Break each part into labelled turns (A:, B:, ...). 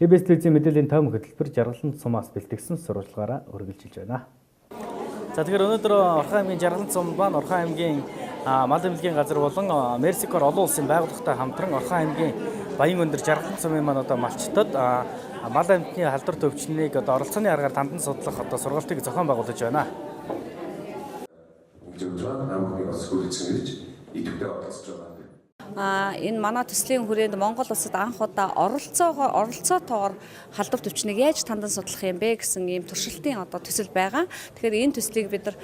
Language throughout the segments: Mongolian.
A: ABS телевизийн мэдээллийн том хөтөлбөр Жаргалант сумаас бэлтгэсэн сурвалжлагаараа үргэлжилж байна. За, тэгэхээр өнөөдөр Орхон аймгийн Жаргалант сум маань Орхон аймгийн мал эмнэлгийн газар болон Mercy Corps олон улсын байгууллагатай хамтран Орхон аймгийн Баян өндөр Жаргалант сумын маань одоо малчтад мал амьтны халдвар төвчнийг одоо оролцооны аргаар тандан судлах одоо сургалтыг зохион байгуулж байна.
B: Ингэж өгч байгаа. Нам бүхнийг бас хүргэсэн гэж идэвхтэй оролцож байгаа.
C: Энэ манай төслийн хүрээнд Монгол улсад анх удаа оролцоотойгоор халдвар төвчнийг яаж тандан судлах юм бэ гэсэн ийм туршилтын одоо төсөл байгаа. Тэгэхээр энэ төслийг бид нар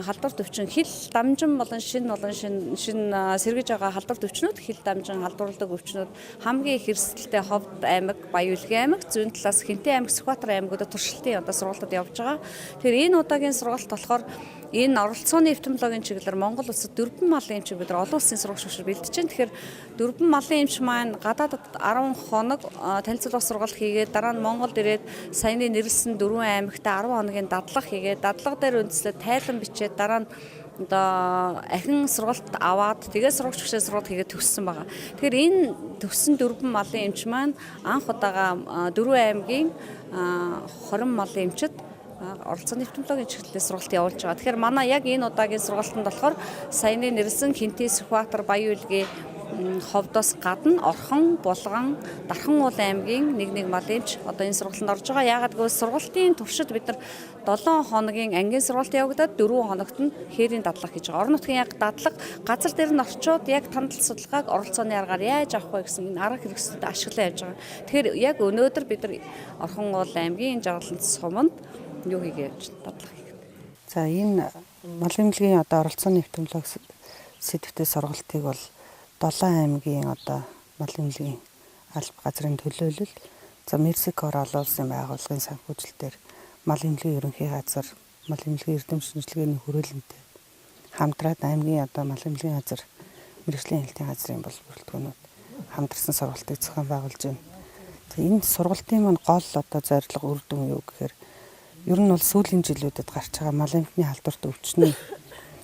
C: халдвар төвчин хил дамжин болон шинэ сэргэж байгаа халдвар төвчнүүд, хил дамжин халдварладаг өвчнүүд хамгийн их эрсдэлтэй Ховд аймаг, Баян-Өлгий аймаг, зүүн талаас Хэнтэй аймаг, Сүхбаатар аймагуудад туршилтын одоо сургалтад явж байгаа. Тэгэхээр энэ удаагийн сургалт болохоор энэ оролцооны эпидемиологийн чиглэлээр Монгол улсад дөрвөн малын эмчийг бид нар олон улсын сургагч багшаар бэлдэж байна. Тэгэхээр дөрвөн малын эмч маань гадаадад 10 хоног танилцуулга сургалт хийгээд, дараа нь Монголд ирээд саяны нэрлэсэн дөрвөн аймагт 10 хоногийн дадлага хийгээд, дадлага дээр үндэслээд тайлан бичээд, дараа нь одоо ахин сургалт аваад, тэгээд сургагч багшаа сургалт хийгээд төгссөн байгаа. Тэгэхээр энэ төгссөн дөрвөн малын эмч маань анх удаага дөрвөн аймгийн 20 малын эмчид оролцооны эпидемиологийн чиглэлийн сургалт явуулж байгаа. Тэгэхээр манай яг энэ удаагийн сургалтанд болохоор саяны нэрлэсэн Хэнтэй, Сүхбаатар, Баян-Өлгий, Ховдоос гадна Орхон, Булган, Дархан уул аймгийн нэг нэг малын эмч одоо энэ сургалтанд орж байгаа. Яагаад гэвэл сургалтын туршид бид нар 7 хоногийн ангийн сургалт явагдаад, 4 хоногт нь хээрийн дадлага хийж байгаа. Орон нутгийн яг дадлага, газар дээр нь орчоод яг тандал судалгааг оролцооны аргаар яаж авах вэ гэсэн энэ арга хэрэгслүүд ашиглан явж байгаа. Тэгэхээр яг өнөөдөр бид нар Орхон уул аймгийн Жаргалант суманд юу хийгээ явж дадлага хийгээд.
D: За, энэ мал эмнэлгийн одоо оролцооны эпидемиологи сэдэвтэй сургалтыг бол 7 аймгийн одоо мал эмнэлгийн алба газрын төлөөлөл, за, Mercy Corps олон улсын байгууллагын санхүүжилтээр мал эмнэлгийн ерөнхий газар, мал эмнэлгийн эрдэм шинжилгээний хүрээлэнтэй хамтраад аймгийн одоо мал эмнэлгийн газар, мэргэжлийн хяналтын газрын бол бүрэлдэхүүнүүд хамтарсан сургалтыг зохион байгуулж байна. За, энэ сургалтын маань гол одоо зорилго, үр дүн юу гэхээр ер нь бол сүүлийн жилүүдэд гарч байгаа мал амьтны халдварт өвчний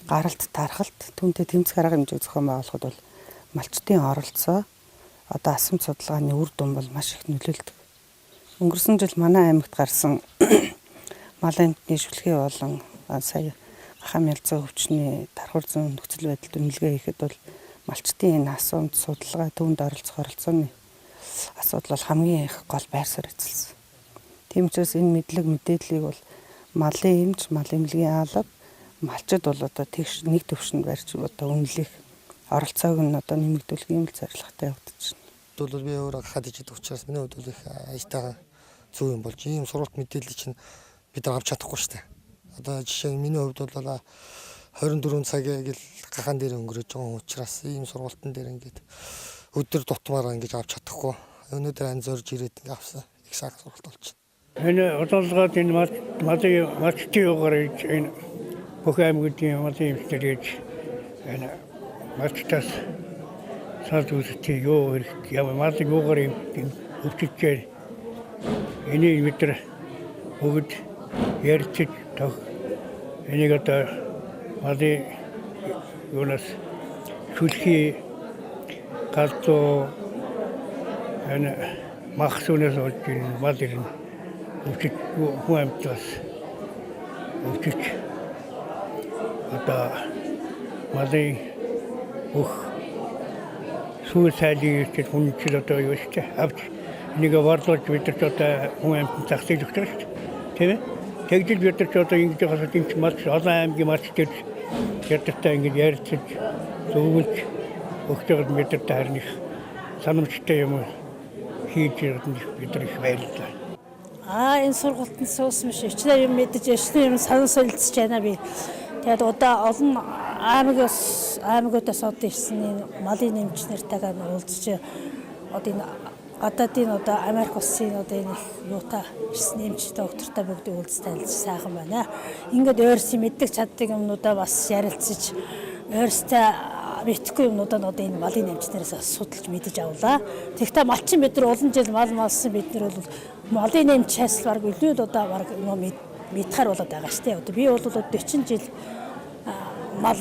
D: гаралт, тархалт, түүнтэй тэмцэх арга хэмжээ зохион байгуулахад бол малчдын оролцоо, одоо асамт судалгааны үр дүн бол маш их нөлөөлдөг. Өнгөрсөн жил манай аймагт гарсан мал амьтны шүлхий болон сая гахай мялзай өвчний тархавар зүүн нөхцөл байдалд үнэлгээ хийхэд бол малчдын энэ асуумт судалгаа, түүнд оролцох оролцооны асуудал бол хамгийн их гол байр суурь эзэлсэн. Тийм учраас энэ мэдлэг мэдээллийг бол малын эмч, мал эмнэлгийн алба, малчид бол одоо тэгш нэг төвшөнд барьж одоо үнэлэх оролцоог нь одоо нэмэгдүүлэх юм л зорилготой явагдаж байна.
E: Бол би өөрөө гахаад ижид учраас миний хувьд бол их аятайхан зөв юм болж, ийм сургалт мэдээлэл чинь бид нар авч чадахгүй шүү дээ. Одоо жишээ нь миний хувьд бол 24 цаг гэл гахаан дээр өнгөрөөж байгаа учраас ийм сургалтын дээр ингээд өдөр тутмаараа ингэж авч чадахгүй. Өнөөдөр ан зорж ирээд ингээд авсан. Их сайхан сургалт болж байна.
F: Энэ удалгаад энэ малын малчдын юугаар энэ бүх аймагуудын малын эмчнэр гэж энэ малчдаас санал үүсгэсэн юу хэрэгтэй яа малыг юугаар юм өвчөж, энийг бид нар бүгд ярьцаж тог энийг одоо малын юунаас шүлхий, галзуу, энэ мах сүүнээс болж энэ мал ирнэ өвчөж, хүн амьтаас өвчөж, одоо малын бүх сүүл сайлын ирчэл хүнчил одоо юу шүү дээ авч энийг борлуулж бид нар ч одоо хүн амьтан зах зээл өгч байгаа шүү дээ, тийм ээ. Тэгжил бид нар ч одоо ингэж байгаа юм чи мал олон аймгийн малч дээр ядартай ингэж ярилцаж зөвлөж өгч байгаад бид нартай харин их санамжтай юм хийж яваад бид нар их баярлалаа.
G: Аа, энэ сургалтанд суусан биш. Ичнэр юм мэдэж, ичнэр юм санал солилцож байна би. Тэгээд одоо олон аймагаас аймагуудаас одоо ирсэн энэ малын эмч нартайгаа уулзч, одоо энэ гадаадын, одоо Америк улсын одоо энэ их юутай ирсэн эмч доктортой бүгдийг уулзаж танилцж сайхан байна. Ингээд ойрсон мэддэг чаддаг юмнуудаа бас ярилцаж, ойрстой мэдэхгүй юмнуудаа нь одоо энэ малын эмчнээс судалж мэдэж авлаа. Тэгэхдээ малчин бид нар олон жил мал малсан бид нар бол малын эмчээс баг илүү л одоо баг юм мэдхаар болоод байгаа шүү дээ. Одоо би бол 40 жил мал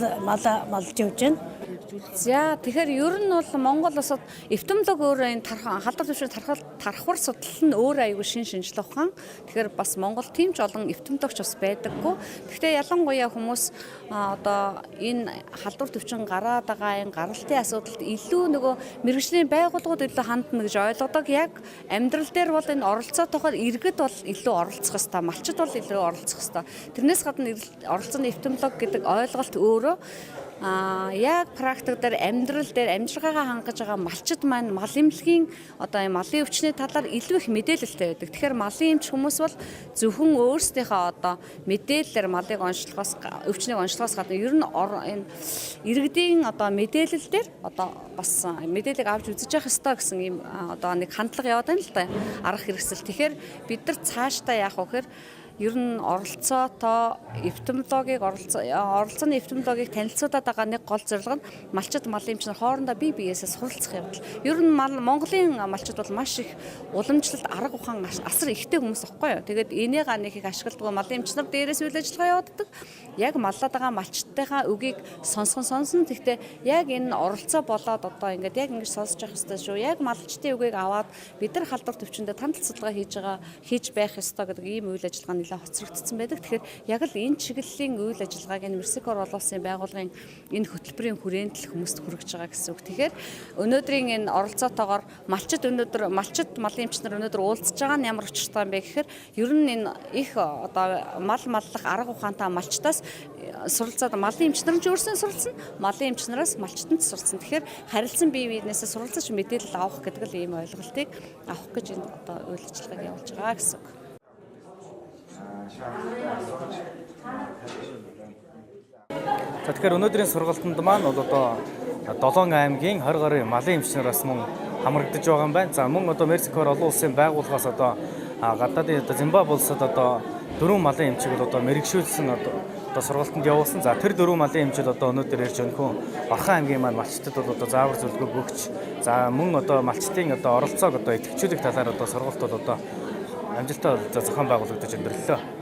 G: малж явж байна.
H: хэрэгжүүлэх юм?
C: За, тэгэхээр ер нь бол Монгол улсад эфтэмлог өөрөө энэ халдвар төвчний тархвар судлал нь өөр аюул шин шинжлэх ухаан. Тэгэхээр бас Монгол тийм ч олон эфтэмлогч бас байдаггүй. Гэхдээ ялангуяа хүмүүс одоо энэ халдвар төвчин гараад байгаа энэ гаралтын асуудалд илүү нөгөө мэргэжлийн байгууллагууд илүү хандна гэж ойлгодог. Яг амьдрал дээр бол энэ оролцоотойгоор иргэд бол илүү оролцох ёстой, малчид бол илүү оролцох ёстой. Тэрнээс гадна оролцооны эфтэмлог гэдэг ойлголт өөрөө яг практик дээр, амьдрал дээр амжиргаагаа хангаж байгаа малчид маань мал эмнэлгийн одоо энэ малын өвчний талаар илүү их мэдээлэлтэй байдаг. Тэгэхээр малын эмч хүмүүс бол зөвхөн өөрсдийнхөө одоо мэдээллээр малыг онцлохоос, өвчнийг онцлохоос гадна ер нь энэ иргэдийн одоо мэдээлэл дээр одоо бас мэдээллийг авч үзэж явах ёстой гэсэн ийм одоо нэг хандлага яваад байна л да, арга хэрэгсэл. Тэгэхээр бид нар цаашдаа яах вэ гэхээр ер нь оролцоотой эфтэмлогийг оролцооны эфтэмлогийг танилцуулаад байгаа нэг гол зорилго нь малчид малын эмч нар хоорондоо бие биесээ суралцах явдал. Ер нь Монголын малчид бол маш их уламжлалт арга ухаан асар ихтэй хүмүүс баггүй юу. Тэгээд энийг нэг их ашигладаг малын эмч нар дээрээс үйл ажиллагаа явуулдаг. Яг маллаад байгаа малчдынхаа үгийг сонсон. Гэхдээ яг энэ оролцоо болоод одоо ингээд яг ингэж сонсож явах ёстой шүү. Яг малчдын үгийг аваад бид нар халдвар төвчөндөө тандал судалгаа хийж байх ёстой гэдэг ийм үйл ажиллагаа нэлээд хоцрогдсон байдаг. Тэгэхээр яг л энэ чиглэлийн үйл ажиллагааг энэ Мерсикор олон улсын байгууллагын энэ хөтөлбөрийн хүрээнд л хүмүүст хүргэж байгаа гэсэн үг. Тэгэхээр өнөөдрийн энэ оролцоотойгоор малчид өнөөдөр малчид малын эмч нар өнөөдөр уулзж байгаа нь ямар учиртай юм бэ гэхээр ер нь энэ их одоо мал маллах арга ухаантай малчдаас суралцаад малын эмч нар ч өөрсдөө суралцсан, малын эмч нараас малчид нь суралцсан. Тэгэхээр харилцан бие биенээсээ суралцаж мэдээлэл авах гэдэг л ийм ойлголтыг авах гэж энэ одоо үйл ажиллагааг явуулж байгаа гэсэн үг.
A: За, тэгэхээр өнөөдрийн сургалтанд маань бол одоо 7 аймгийн 20 гаруй малын эмч нараас мөн хамрагдаж байгаа юм байна. За, мөн одоо Мерсикор олон улсын байгууллагаас одоо гадаадын одоо Зимбабве улсад одоо 4 малын эмчийг бол одоо мэрэгшүүлсэн одоо сургалтанд явуулсан. За, тэр 4 малын эмчид одоо өнөөдөр ирж өнөхөн Орхон аймгийн маань малчдад бол одоо заавар зөвлөгөөг өгч, за мөн одоо малчдын одоо оролцоог одоо идэвхжүүлэх талаар одоо сургалт бол одоо амжилттай зохион байгуулагдаж өндөрлөлөө.